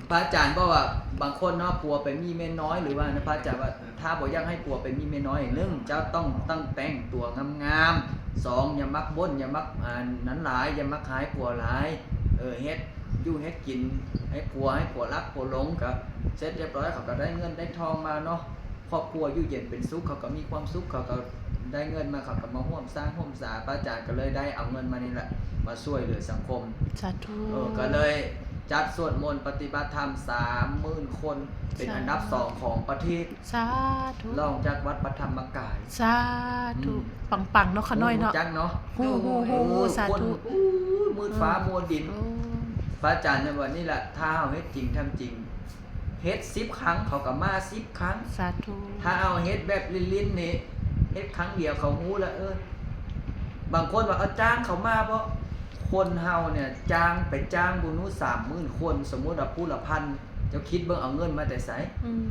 ພະອາຈານບອກວ່າບາງຄົນເນາະ ຜົວໄປມີເມຍນ້ອຍ ຫຼືວ່ານະ ພະອາຈານວ່າ ຖ້າບໍ່ຢາກໃຫ້ຜົວໄປມີເມຍນ້ອຍ ໜຶ່ງ ເຈົ້າຕ້ອງ ຕ້ອງແຕ່ງຕົວງາມໆ, ສອງ ຢ່າມັກບົ່ນ ຢ່າມັກ ອ່າ ນັ້ນຫຼາຍ ຢ່າມັກຮ້າຍຜົວຫຼາຍ ເອີ ເຮັດຢູ່ເຮັດກິນໃຫ້ຜົວ ໃຫ້ຜົວລັກຜົວຫຼົງ ກະເສັດຮຽບຮ້ອຍ ເຂົາກະໄດ້ເງິນໄດ້ທອງມາເນາະ ຄອບຄົວຢູ່ເຢັນເປັນສຸກ ເຂົາກະມີຄວາມສຸກ ເຂົາກະໄດ້ເງິນມາ ເຂົາກະມາຮ່ວມສ້າງຮ່ວມສາ ພະອາຈານກະເລີຍໄດ້ເອົາເງິນມານີ້ແຫຼະ ມາຊ່ວຍເຫຼືອສັງຄົມ ສາທຸ ເອີ ກະເລີຍຈັດສວດມົນປະຕິບັດທຳສາມໝື່ນຄົນ ເປັນອັນດັບສອງຂອງປະເທດ ສາທຸ ລອງຈາກວັດພະທຳມະກາຍ ສາທຸ ອືມ ປັງໆເນາະ ຂະນ້ອຍເນາະ ຮູ້ຈັກເນາະ ຮູ້ ຮູ້ ເອີ ຮູ້ ສາທຸ ໂອ້ຍ ມືດຟ້າມົວດິນ ໂອ້ ພະອາຈານວ່ານີ້ລະ ຖ້າເຮົາເຮັດຈິງທຳຈິງ ເຮັດສິບຄັ້ງ ເຂົາກະມາສິບຄັ້ງ ສາທຸ ຖ້າເຮົາເຮັດແບບຫຼິ້ນໆນີ້ ເຮັດຄັ້ງດຽວເຂົາຮູ້ລະ ເອີ ບາງຄົນວ່າ ເອົາ ຈ້າງເຂົາມາເບາະ ຄົນເຮົານີ້ ຈ້າງ ໄປຈ້າງບຸລຸສາມໝື່ນຄົນ ສົມມຸດວ່າຜູ້ລະພັນ ເຈົ້າຄິດເບິ່ງເອົາເງິນມາແຕ່ໃສ ອືມ